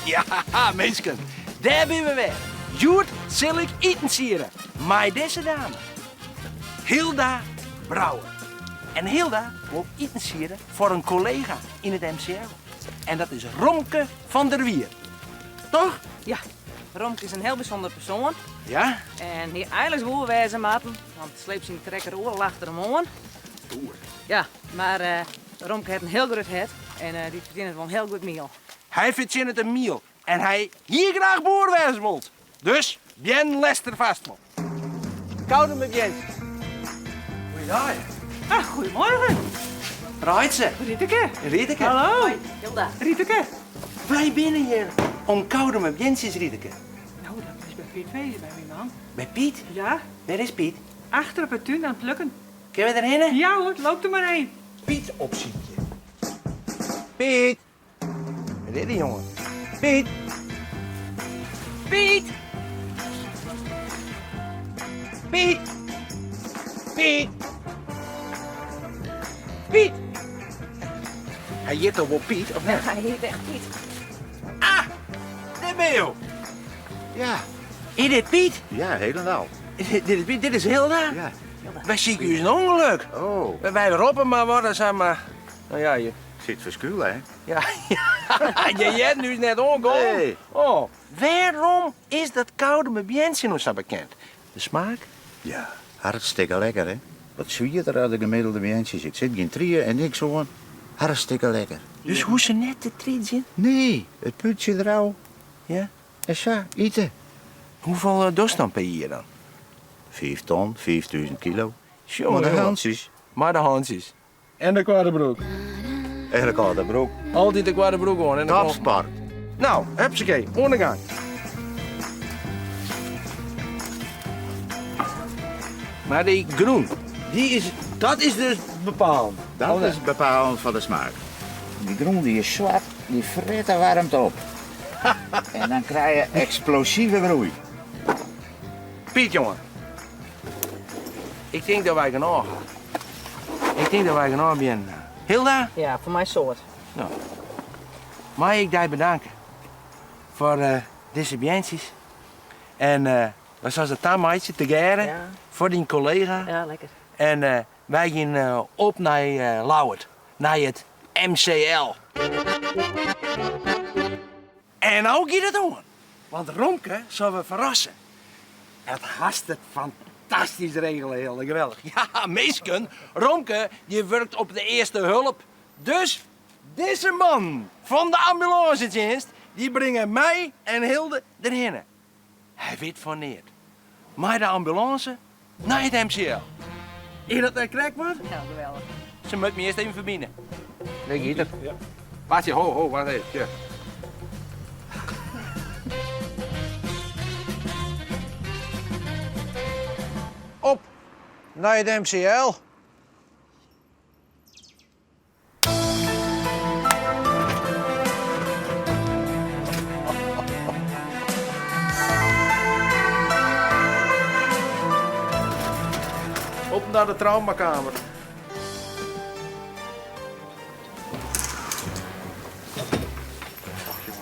Ja, minsken, dêr binne we wer. Hjoed sil ik itensiede mei dizze dame, Hilda Brouwer. En Hilda wol itensiede foar in kollega yn it MCL. En dat is Romke van der Wier. Toch? Ja, Romke is in hiel bysûnder persoan. Ja? En hie eigenlik boer wêze moatten, want sleept syn trekker oeral achter him oan. Stoer. Ja, mar Romke hat in hiel grut hert en dy fertsjinnet wol in hiel goed miel. Hy fertsjinnet in miel en hy hie graach boer wêze wold. Dus Bjen Lester vast wol. Koudumer Bjentjes. Goeiedei. Ah, goedemorgen. Reitse. Rieteke. Rieteke. Hallo. Hoi, Hilda. Rieteke. Wy binne hjir om Koudumer Bjentsjes, Rieteke. No, dat is by Piet wezen, by myn man. By Piet? Ja. Wêr is Piet? Achter op 'e tún aan it plukken. Kinne we derhinne? Ja hoor, loop der mar heen. Piet opsykje. Piet! Wêr is dy jonge? Piet! Piet! Piet! Piet! Piet! Hy hjit toch wol Piet, of net? Hy hjit echt Piet. Ah! Dêr binne jo! Ja. Is dit Piet? Ja, helemaal. Dit is Piet, dit is Hilda. Ja. Wy sykje ús in ûngeluk. Oh. Wy roppe mar wat en sa, mar... No ja, je... Sit ferskûle, hè? Ja, je hearden ús net oankommen. Nee. Oh. Wêrom is dat Koudumer beantsje no sa bekend? De smaak? Ja, hartstikke lekker, hè? Wat swierder as de gemiddelde beantsjes. It sit gjin trie en niks oan. Hartstikke lekker. Dus hoege se net te triedzjen? Nee, it pútsje derôf. Ja. En sa, ite. Hoefolle dochst dan per jier dan? Fiif ton, 5000 kilo. Sjoe, Mei de jonge. hantsjes. Mei de hantsjes. En de koarte broek. En de koarte broek. Altyd de koarte broek oan. En de Topsport. No, hupsakee, oan de gang. Mar dy grûn, dy is, dat is dus bepalend. Dat is bepalend foar de smaak. Dy grûn dy is swart, dy fret de waarmte op. En dan krije je eksplosive groei. Piet, jonge. Ik tink dat wy genôch ha. Ik tink dat wy genôch binnen ha. Hilda? Ja, foar my soad. No, mei ik dy bedanke foar eh, dizze beantsjes. En uh, we sille se tameitsje tegearre Ja. foar dyn kollega. Ja, lekker. En eh, wy gean eh, op nei eh, Ljouwert, nei it MCL. En no giet it oan, want Romke sil we ferrasse. Dat hast it fantastysk regele, Hilde, geweldich. Ja, minsken, Romke dy wurket op de earste hulp. Dus dizze man fan de ambulânsetsjinst, dy bringe my en Hilde derhinne. Hy wit fan neat. Mei de ambulânse nei it MCL. Is dat net krekt wat? Ja, geweldich. Se moat my earst even ferbine. Dêr giet er. Ja. Wachtsje, ho, ho, wacht even. Ja. Op nei it MCL. Op naar de traumakamer.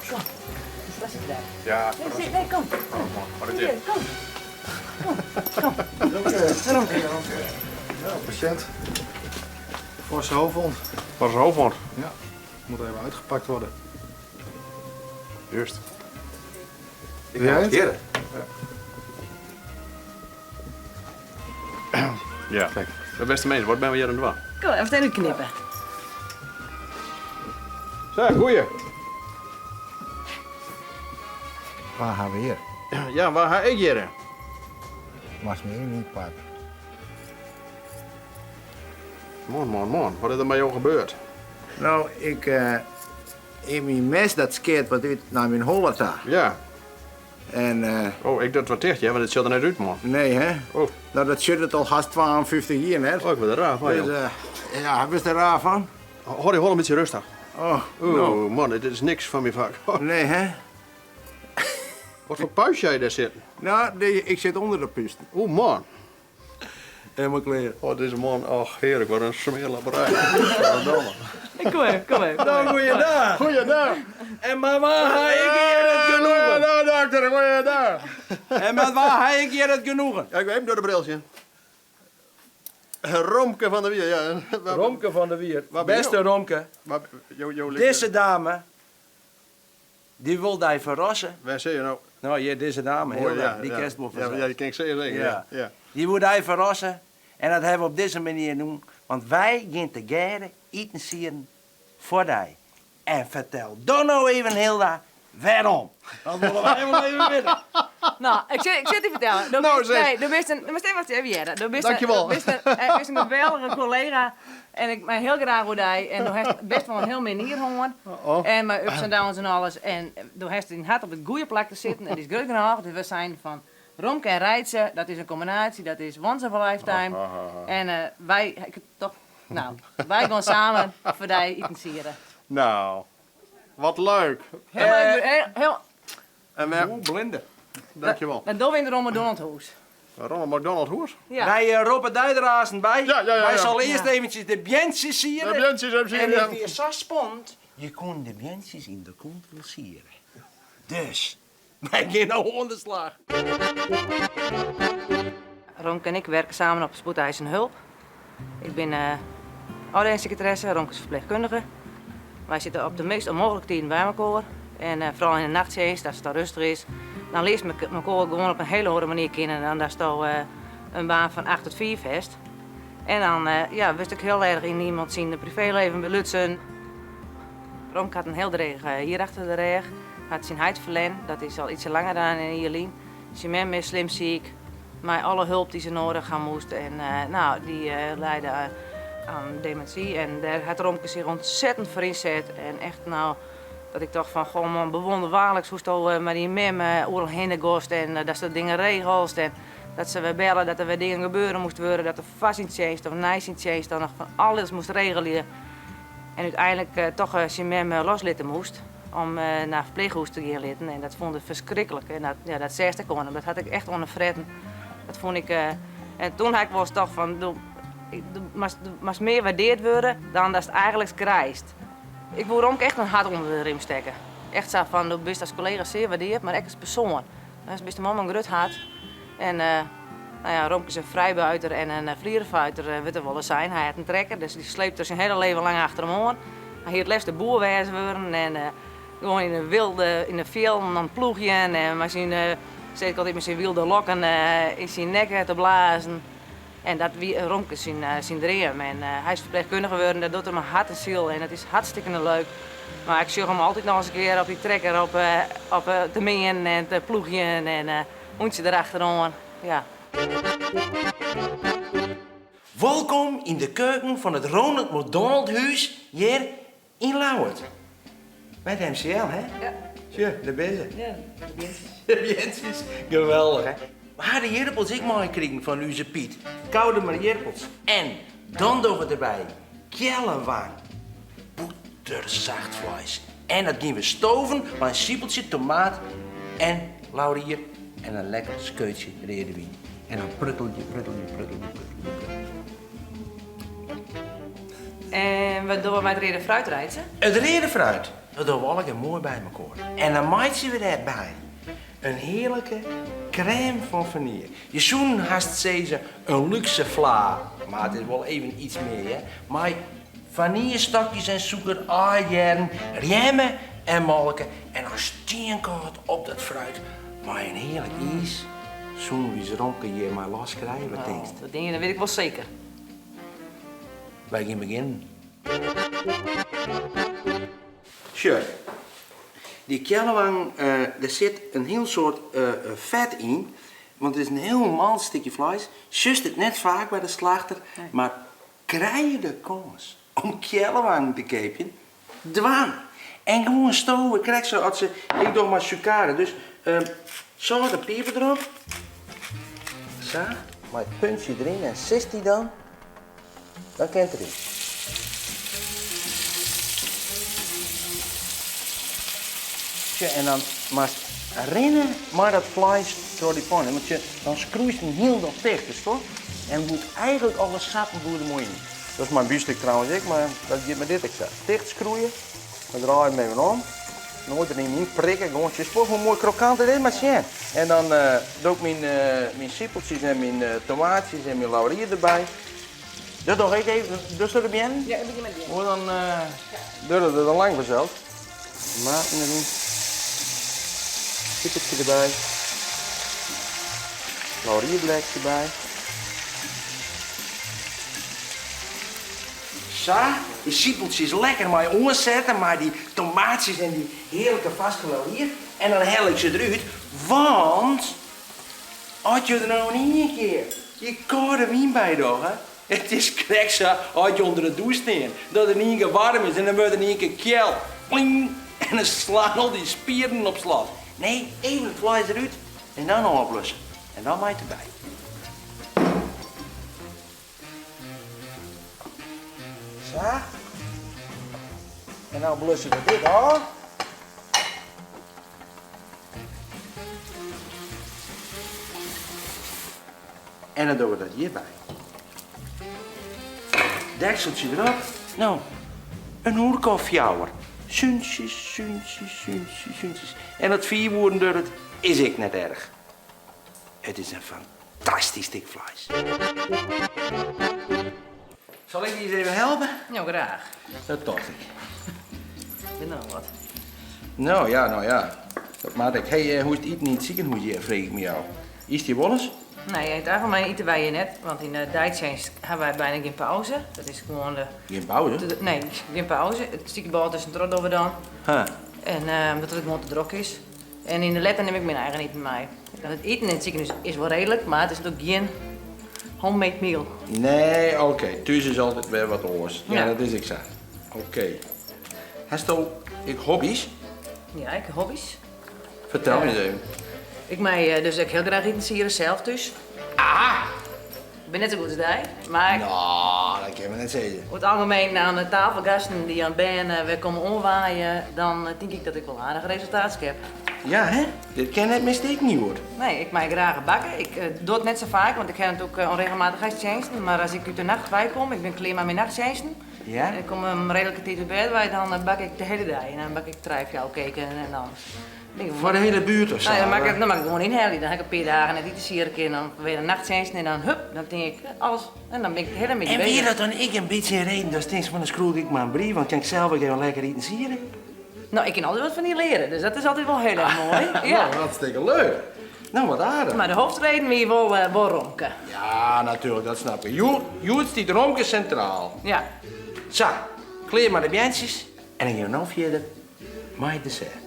Kom, Ja, Nee, nee, kom. kom. Hier, kom. Kom, kom. Romke. Ja, patiënt. Forse hoofdwond. Forse hoofdwond? Ja, moet even uitgepakt worden. Juist. Ik ga het Ja. Ja. Kijk. De beste mensen, wat ben we hier aan het doen? Kom, even even knippen. Zo, goeie. Wa ha we hjir? Ja, wa ha ik hjir? Moatst my even ynpakke. Man, man, man, wat is der mei jo gebeurd? No, ik, eh, myn mes dat skeat wat út nei myn holle ta. Ja. En, eh, Oh, ik doch it wat ticht, ja, want it sjocht der net út, man. nee, hè? Oh. No, dat sjocht it al hast 52 jier net. Oh, ik wurd der raar fan, Dus, joh. eh, ja, wurdst der raar fan? Hâld dy holle in bytsje rêstich. Oh, Oeh, man, dit is niks foar myn fak. Nee, hè? Wat foar puis ha je dêr sitten? No, ik sit ûnder de pûsten. Oeh, man. Helemaal klear. Oh, dizze man, och, hearlik, wat in smearlapperij. Kom even, kom even. No, goeiedag. Goeiedag. En mei wa ha ik hjir it genoegen? Goeiedag, dokter. Goeiedag. En mei wa ha ik hjir it genoegen? Ja, ik wil even door de bril sjen. Romke van der Wier, ja. Romke van der Wier. Waar ben Beste jo? Romke, Waar, jo, jo liggen- dizze dame, dy wol dy ferrasse. Wêr sit je no? No, hjir, dizze dame, Moai, Hilda, dy ja. kenst wol Ja, fansels. ja, dy ken ik sear seker. Ja. Ja. Dy wol dy ferrasse en dat hawwe we op dizze manier dien, want wy gean tegearre itensieden foar dy. En fertel dan no even Hilda wêrom. Dat wolle wy wol even witte. No, ik sil, ik sil it dy fertellen. Do No, bist, sis. nee, do bist in, do moatst even wat even hearre. Do bist in, Dankjewol. do bist in, bist in geweldige kollega en ik mei hiel graach oer dy. En do hast best wol in hiel min jier hân. Oh. En mei ups en downs en alles. En do hast dyn hert op it goede plak te sitten en dy is grut genôch. Dus we seinen fan Romke en Reitse, dat is in kombinaasje, dat is once of a lifetime. En wy, ik, toch, no, wy gean samen foar dy itensiede. No, wat leuk. Hiel leuk, hiel, hiel, En wêr... Oeh, blinde. Dankjewol. dat dogge we yn de Ronald McDonald hûs. Ronald McDonald hûs? Ja. Wy roppe dy der aansten by. Ja, ja, ja, Wy ja. sille earst Ja. eventsjes de beantsjes siere. De beantsjes even siere, En ja. it wie sa spannend, je koenen de beantsjes yn de kont wol siere. Dus, wy gean no oan de slach. Romke en ik werken samen op spoedeisende hulp. Ik bin ôfdielingssekretaresse, Romke is ferpleechkundige. Wy sitte op de meast ûnmooglike tiden by elkoar. En foaral yn de nachttsjinst, as it dan rêstich is, dan learst elkoar gewoan op in hiele oare manier kennen dan datsto in baan fan 8 tot 5 hast. En dan ja, wurdst ek hiel erch yn iemand syn privéleven belutsen. Romke hat in hiel dreech jier achter de rêch. Hat syn heit ferlern, dat is al ytsje langer dan in jier lyn. Syn mem is slim siik, mei alle help dy't se nedich ha moast. En no, dy lijde oan demintsy en dêr hat Romke sich ûntsettend foar ynset. En echt, no, dat ik tocht fan, goh man, bewûnderwaarlik hoe'tsto mei dyn mem oeral hinne giest en datsto dingen regelst. En dat se wer belle, dat der wer dingen gebeure moast wurde, dat der foar syn tsjinst of nei syn tsjinst dan noch fan alles moast regelje. En úteinlik toch syn mem loslitte moast om nei ferpleechhûs te gean litten. En dat fûn er ferskriklik. En dat, ja, dat seachst ek oan him. Dat hat ik echt oan him fretten. Dat fûn ik, en doe ha ik wolris tocht fan, do, do moatst, do moatst mear waardearre wurde dan datst eigentlik krijst. Ik woe Romke echt in hart ûnder de rym stekke. Echt sa fan, do bist as kollega sear waardearre, mar ek as persoan. Do bist in man mei in grut hert. En no ja, Romke is in frijbuiter en in flierefuiter, wurdt er wolris sein. Hy hat in trekker, dus dy sleept er syn hiele leven lang achter him oan. Hy hie it leafst de boer wêze wurden en gewoan yn de wilde, yn de fjilden oan it ploegjen en mei syn, sis ik altyd, mei syn wylde lokken yn syn nekke te blazen. En dat wie Romke syn dream. En hy is ferpleechkundige wurden, dat docht er mei hert en siel en dat is hartstikke leuk. Mar ik sjoch him altyd noch ris in kear op dy trekker op te meanen en te ploegjen en hûntsje derachteroan. Ja. Wolkom yn de keuken fan it Ronald McDonald Hûs hjir yn Ljouwert. By it MCL, hè? Ja. Sjoch, dêr binne se. Ja, de beantsjes. De beantsjes, geweldich, hè? We ha de jirpels ek meikrigen fan ús Piet. Koudumer jirpels. En dan dogge we derby keallewang, bûtersacht fleis. En dat gean we stoven mei in sipeltsje tomaat en laurier en in lekker skeutsje reade wyn. En dan pruttelje, pruttelje, pruttelje, pruttelje, pruttelje. En wat dogge we mei it reade fruit, Reitse? It reade fruit, dat dogge we allegear moai by elkoar. En dan meitsje we dêrby in hearlike krêm fan fanyl. Je soenen hast sizze in lúkse fla, mar it is wol even yts mear, hè? Mei fanylstokjes en sûker, aaihjerren, rjemme en molke en dan stienkâld op dat fruit mei in hearlik iis. Soenen we ús Romke hjir mei los krije, wat tinkst? Dat dingen, dat wit ik wol seker. Wy gean begjinnen. Sjoch, dy keallewang, der sit in hiel soad fet yn, want it is in hiel mâl stikje fleis. Sjochst it net faak by de slachter, Nee. mar krije je de kâns om keallewang te keapjen, dwaan. En gewoan stove, krekt sa as se, ik doch mei sukare, dus sâlt en piper derop. Sa, mei it puntsje deryn en sist dy dan, dan kin it deryn. Sjoch, en dan moatst rinne mei dat fleis troch dy panne, want sjoch, dan skroeist him hielendal ticht, witst wol? En bliuwt eigentlik alle sappen bliuwe der moai yn. Dat is mei biefstuk trouwens ek, mar dat giet mei dit ek sa. Ticht skroeie, dan draai je him even om. Noait der yn prikke, gewoan tsjin spoch hoe moai krokant it is, mar sjen. En dan doch ik myn sipeltsjes en myn tomaatsjes en myn laurier derby. Dat doch ik even. Dochsto de beannen? Ja, ik begjin mei de beannen. Oars dan duorret it al lang fansels. Tomaten deryn. Sipeltsje derby. Laurierblêdsje derby. Sa, dy sipeltsjes lekker mei oansette mei dy tomaatsjes en dy hearlike farske laurier. En dan hel ik se derút, want as je der no yn ien kear dy kâlde wyn by dogge, it is krekt sa as je ûnder de dûs stean, dat it yn ien kear waarm is en dan wurdt it yn ien kear kjel, pling, en dan slaan al dy spieren op slot. Nee, even it fleis derút en dan ôfblusse. En dan mei it derby. Sa. En dan blusse we dit ôf. En dan dogge we dat hjirby. Dekseltsje derop. No, in oerke of fjouwer. Súntsjes, súntsjes, súntsjes, súntsjes. En dat 5 oeren duorret, is ek net erch. It is in fantastysk stik fleis. Sal ik dy ris even helpe? No, graach. Dat tocht ik. Bin der noch wat? No ja, no ja. Dat moat ik. Hey, hoe is it iten yn it sikehûs hjir, freegje ik my ôf. Ytst hjir wolris? Nee, yn it algemien ite wy hjir net, want yn de deitsjinst ha wy byna gjin pauze. Dat is gewoan de... Gjin pauze? Nee, gjin pauze. It stikje bôle tuskentroch dogge we dan. Huh. En omdat it gewoan te drok is. En yn de lette nim ik myn eigen iten mei. Want it iten yn it sikehûs is wol reedlik, mar it is natuerlik gjin homemade meal. Nee, oké. Thús is altyd wer wat oars. Ja, Ja. dat is ek sa. Oké. Hasto ek hobbys? Ja, ik ha hobbys. Fertel my ris even. Ik mei dus ek hiel graach itensiede sels thús. Aha! Ik bin net sa goed as dy, mar ik No, dat kinne we net sizze. Oer it algemeen aan de tafelgasten dy't oan bern wer komme oanwaaien, dan tink ik dat ik wol aardich resultaat skep. Ja, hè? Dit kin net mear stikken hjoed. Nee, ik mei graach bakke. Ik doch it net sa faak, want ik ha natuerlik ûnregelmatichheidstsjinsten. Mar as ik út de nacht weikom, ik bin klear mei myn nachttsjinsten, Ja? en ik kom om reedlike tiid út bêd wei, dan bak ik de hiele dei. En dan bak ik trije, fjouwer keken en dan Foar de hiele buert of sa? Nee, dan moat ik gewoan ynhelje. Dan ha ik in pear dagen net itensiede kinnen, dan wer de nachttsjinsten en dan hup, dan tink ik alles en dan bin ik de hiele middei En wie beuzich. dat dan ek in bytsje in reden datst tinkst fan dan skriuw ik mar in brief, want kin ik sels ek even lekker itensiede? No, ik kin altyd wat fan dy leare, dus dat is altyd wol hiel erch moai. Ja. No, hartstikke leuk. No, wat aardich. Mar de hoofdreden wie wol Romke. Ja, natuerlik, dat snap ik. Hjoed stiet Romke sintraal. Ja. Sa, klear mei de beantsjes en dan gean we no fierder mei it dessert.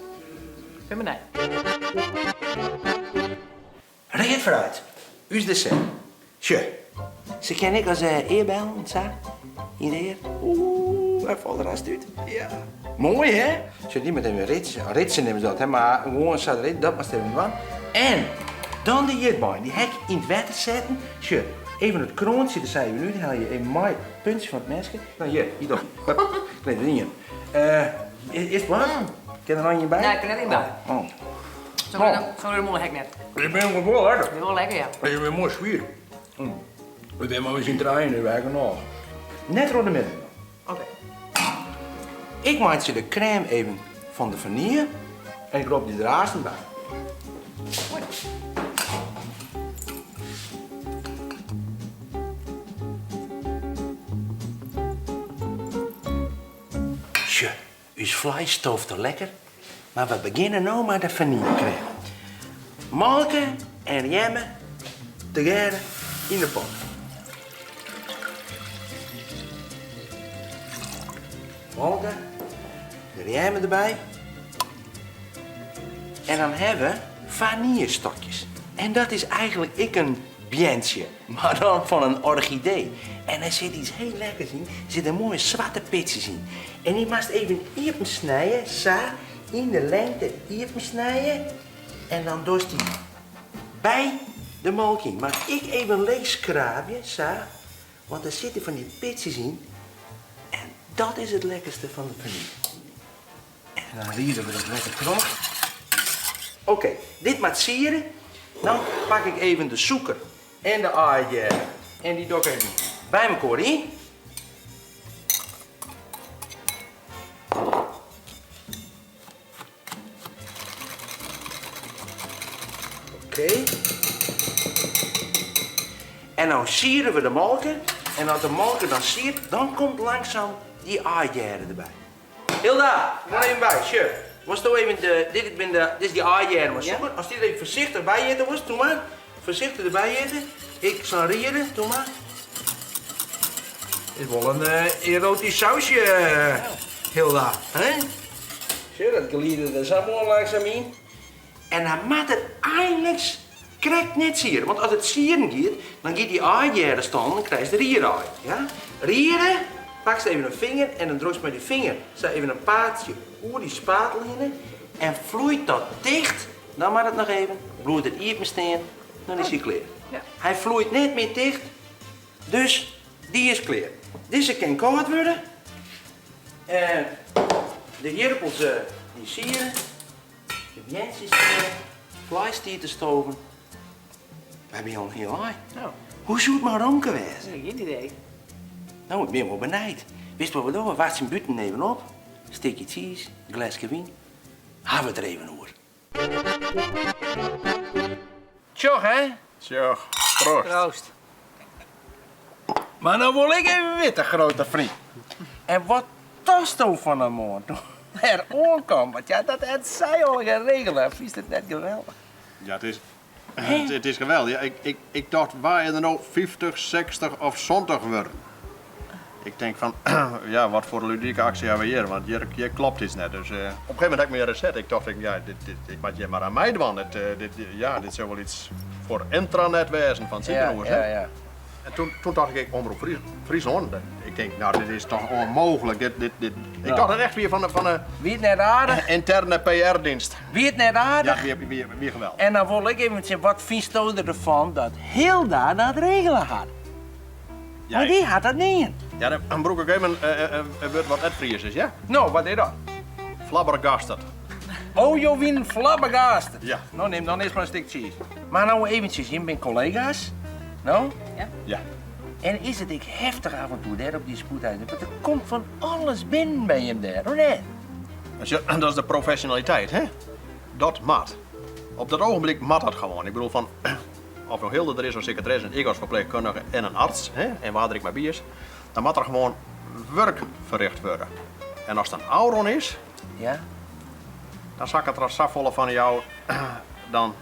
Bin benijd. Read fruit, ús dessert. Sjoch, se kin ek as earbellen, sa, yn de ear. Oeh, hy falt der hast út. Ja. Moai, hè? Sjoch, dy moat even ritsen. Ritsen neame se dat, hè, mar gewoan sa deryn, dat moatst even dwaan. En dan de ierdbeien, dy ha ik yn it wetter setten. Sjoch, even it kroantsje der sa even út helje, even mei it puntsje fan it meske. No, hjir, hier doch. Hup, kleed der ien. Is it wat? Kin der noch ien by? Nee, ik kin net ien by. Oh. Sa'n grutte mûle ha ik net. Dy binne wol lekker. Dy wol lekker, ja. Dy binne moai swier. We binne mar syn trijen nu, wy genôch. Net troch de midden. Oké. Ik meitsje de krêm even fan de vanille en ik rop dy der aansten by. Moai. Sjoch, ús fleis stooft al lekker, mar we begjinne no mei de fanyljekrêm. Molke en rjemme tegearre yn de pot. Molke, de rjemme derby. En dan ha we fanylestokjes. En dat is eigentlik ek in beantsje, mar dan fan in orchidee. En der sit iets hiel lekkers yn, der sitte moaie swarte pitsjes yn. En dy moatst even iepen snije, sa, yn de lengte iepen snije. En dan dochst dy by de molke yn. Mar ek even leech skraabje, sa, want der sitte fan dy pitsjes yn. En dat is it lekkerste fan de fanylje. En dan riede we dat lekker troch. Oké, dit moat siere. Dan pak ik even de sûker en de aaien en dy doch ik even by mekoar yn. En no siere we de molke en as de molke dan siert, dan komt langsaam dy aaijêre derby. Hilda, kom mar even by. Sjoch, wolsto even de, dit bin de, dit is dy aaijêre mei sûker. Ast dy der even foarsichtich by jitte wolst, doe mar. Foarsichtich derby jitte. Ik sil riere, doe mar. Is wol in eroatysk sausje, Hilda, hè? Sjoch, dat glidet der sa moai langsaam yn. En dan moat it einliks krekt net siere, want as it sieren giet, dan giet dy aaijêre stân, dan krijst riereai. Ja? Riere, pakst even in finger en dan drukst mei dy finger sa even in paadsje oer dy spatel hinne en floeit dat ticht, dan moat it noch even, bliuwt it iepen stean, dan is hy klear. Hy floeit net mear ticht, dus dy is klear. Dizze kin kâld wurde. En de jirpels dy siere. De beantsjes siere, fleis stiet te stoven. Wy binne al in hiel ein. No. Hoe soe it mei Romke wêze? Nee, gjin idee. No, ik bin wol benijd. Witst wat we dogge? We wachtsje him bûten even op. Stikje tsiis, gleske wyn. Ha we it der even oer. Tsjoch, hè? Tsjoch. Proost. Proost. Mar no wol ik even witte, grote vriend. En wat tochtsto fan 'e moarn doe't er oankaam? Want ja, dat hat sy al geregele. Fynst it net geweldich? Ja, it is, it is geweldich. Ja, ik, ik, ik tocht, wa is der no 50, 60 of 70 wurden? Ik tink fan, ja, wat foar ludike aksje hawwe we hjir? Want hjir, hjir klopt iets net. Dus op in gegeven momint ha ik my reset. Ik tocht, ja, dit, dit, ik moat hjir mar oan meidwaan. Dit, dit, ja, dit sil wol iets foar intranet wêzen fan it sikehûs. Ja, ja, ja. En toen, toen tocht ik, Omrop Fryslân, ik tink, no, dit is toch ûnmooglik. Dit, dit, dit. Ik tocht dat echt wie fan de Wie it net aardich? ynterne PR-dienst. Wie it net aardich? Ja, wie, wie, wie geweldich. En dan wol ik even sjen, wat fynsto derfan dat Hilda dat regele hat? Ja, Want dy hat dat dien. Ja, dan brûk ik even in wurd wat net Fries is, ja? No, wat is dat? Flabbergasted. Oh, jo wienen flabbergasted. Ja. No, nim dan earst mar in stik tsiis. Mar no eventsjes, jim binne kollega's, no? Ja. Ja. En is it ek heftich af en toe dêr op dy spoedeisende, want der komt fan alles binnen by jim dêr, of net? Dat is de professionaliteit, hè? Dat moat. Op dat ogenblik moat dat gewoan. Ik bedoel fan, of no Hilde der is as sekretaresse en ik as ferpleechkundige en in arts, hè, en wa der ek mar by is, dan moat der gewoan wurk ferricht wurde. En as it dan ôfrûn is, Ja. dan sakket der safolle fan jou, dan,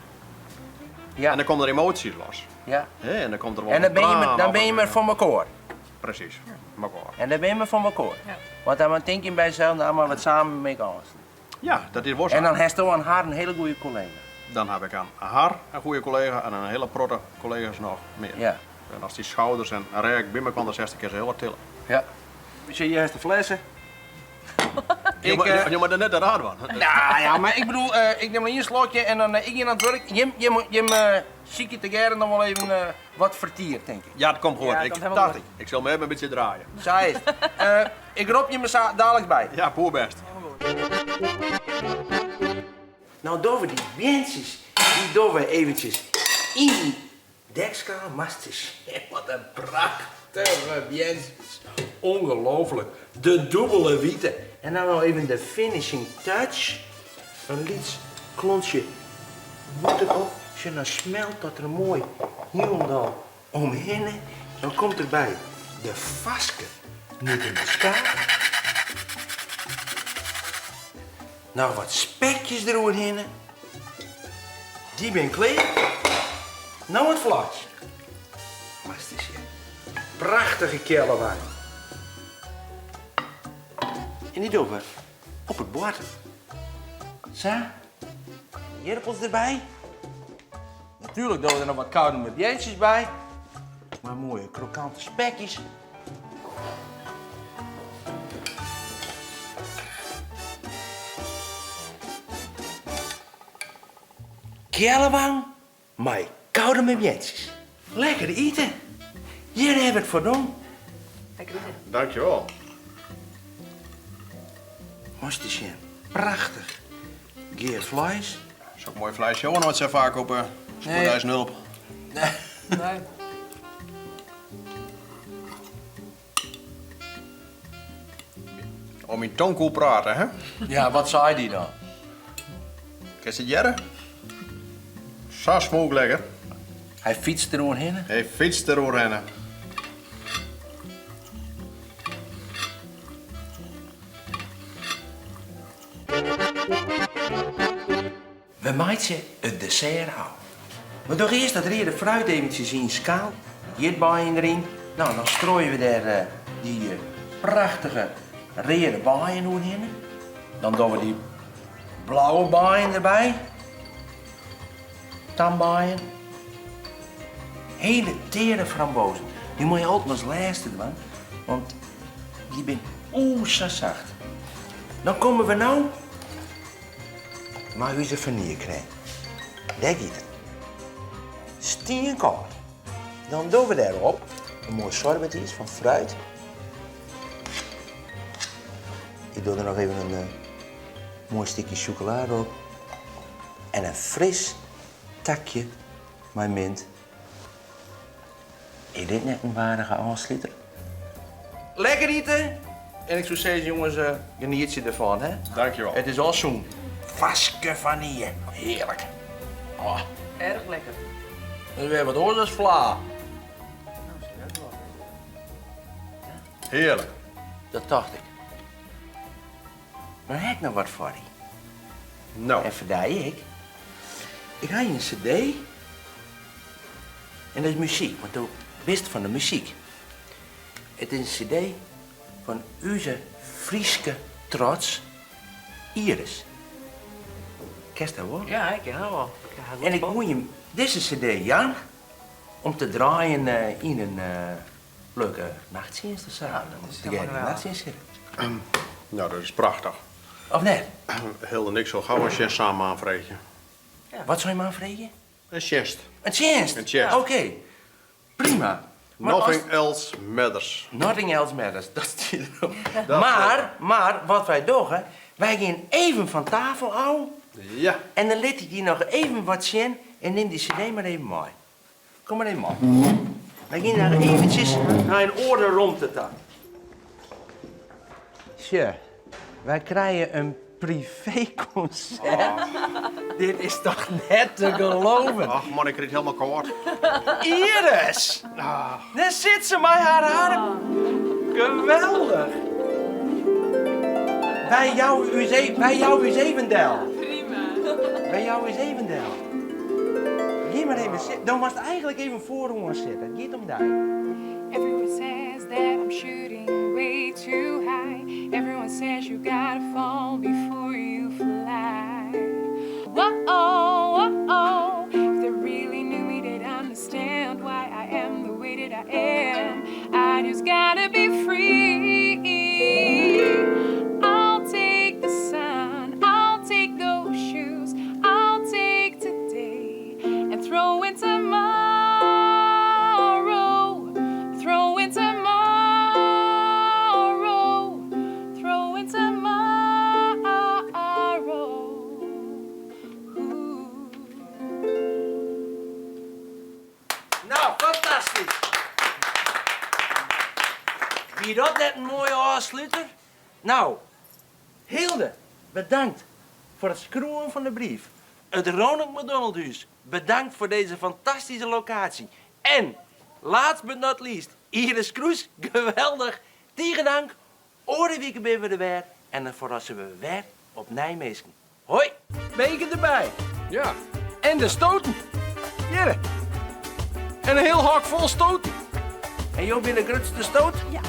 Ja. en dan komme der emoasjes los. Ja. Hè, en dan komt der wol En dan in bin je, traan dan of bin je in- mar foar mekoar. Presys, mekoar. En dan bin je mar foar mekoar. Ja. Want dan tink je by jesels, no mar wat samen mei ôfstân. Ja, dat is wol sa. En dan hasto oan har in hiele goede kollega. Dan haw ik oan har in goede kollega en in hiele protte kollega's noch mear. Ja. En as dy skouders en rêch by mekoar setst, kinst se hiel wat tille. Ja. Sjoch, hjir hast de flesse. Ik, jo moatte net te raar dwaan. Nou ja, mar ik bedoel, ik nim mar ien slokje en dan ik gean oan it wurk. Jim, jim, jim sykje tegearre noch wol even wat fertier, tink ik. Ja, it komt goed. Ja, it Ik komt helemaal dacht ik, ik sil my even in bytsje draaie. Sa is it. Ik rop jimme sa daliks by. Ja, poerbêst. No dogge we dy beantsjes, dy dogge we eventsjes yn dy dekskaal. Moatst ris sjen, wat in prachtige beantsjes. Ongelooflik. De dûbele wite. En dan noch even de finishing touch. In lyts klontsje bûter op. Sjoch, dan smelt dat der moai hielendal omhinne. Dan komt derby de farske nûtmuskaat. Noch wat spekjes deroerhinne. Dy binne klear. No it fleis. Moatst ris sjen. Prachtige kjelle wyn. En dy dogge we op it board. Sa. Jirpels derby. Natuerlik dogge we der noch wat koudumer beantsjes by. Mei moaie krokante spekjes. Keallewang mei koudumer beantsjes. Lekker ite. Hjir hawwe we it foar dien. Lekker ite. Dankjewol. Moatst ris sjen. Prachtich. Gear fleis. Sok moai fleis sjogge we noait sa faak op 'e spoedeisende hulp. Nee. Om myn tong koe prate, hè? Ja, wat sei dy dan? Kinst it hearre? Sa smooklekker. Hy fytst deroerhinne. Hy fytst deroerhinne. We meitsje it dessert ôf. We dogge earst dat reade fruit eventsjes yn skaal. Ierdbeien deryn. No, dan strooie we dêr dy prachtige reade beien oerhinne. Dan dogge we dy blauwe beien derby. Tambeien. Hele teare frambozen. Dy moatte je altyd as lêste dwaan, want dy binne o sa sacht. Dan komme we no mei ús fanyljecrème. Dêr giet it. Stienkâld. Dan dogge we dêrop in moai sorbetiis fan fruit. Ik doch der noch even in eh, moai stikje sjokolade op. En in fris takje mei mint. Is dit net in waardige ôfsluter? Lekker ite! En ik soe sizze, jonges, eh, genietsje derfan, hè? Dankjewel. It is al sûn. Farske fanylje. Hearlik. Oh. Erg lekker. Dat is wer wat oars as fla. Hearlik. Dat tocht ik. Mar ha ik noch wat foar dy. No. En foar dy ek. Ik ha hjir in CD. En dat is muzyk, want do bist fan de muzyk. It is in CD fan ús Fryske trots Iris. Kenst har wol? Ja, ik ken har wol. Ik ha har goed En ik folge. woe jim dizze CD jaan om te draaien yn in leuke nachttsjinst of sa. Ja, dat is Tegearre yn de helemaal nachttsjinst sitte. Nou, dat is prachtich. Of net? Hilde en ik sil gau in tsjinst samen oanfreegje. Wat soe je oanfreegje? In tsjinst. In tsjinst? In tsjinst. Oké, prima. Maar as- Nothing else matters. Nothing else matters, dat stiet derop. Maar, maar, wat wy dogge, wy gean even fan tafel ôf Ja. en dan lit ik dy noch even wat sjen en nim dy CD mar even mei. Kom mar even mei. Wy gean noch eventsjes nei in oare romte ta. Sjoch, wy krije in privékonsert. Dit is toch net te geloven? Ach man, ik krij it hielendal kâld. Iris! Dêr sit se mei har harp. Geweldich! Wy jouwe ús e- wy jouwe ús even del. Prima. Wy jouwe ús even del. Gean mar even sitten. Do moatst eigentlik even foaroan sitte. It giet om dy. Everyone says that I'm shooting way too high. Everyone says you gotta fall before you fly. Whoa, whoa, if they really knew me, they'd understand why I am the way that I am. I just gotta be free. I'll take the sun, I'll take those shoes, I'll take today and throw in tomorrow. Throw in tomorrow. Throw in tomorrow. Ooh. Nou, fantastysk! Wie dat net in moaie ôfsluter? Nou, Hilde, bedankt foar it skriuwen fan de brief. It Ronald McDonaldhûs, bedankt foar dizze fantastyske lokaasje. En, last but not least, Iris Kroes, geweldich. Tige dank. Oare wike binne we der wer en dan ferrasse we wer opnij minsken. Hoi, beker derby. Ja. En de stoten. Hjirre. En in hiel hok fol stoten. En jo binne de grutste stoot? Ja.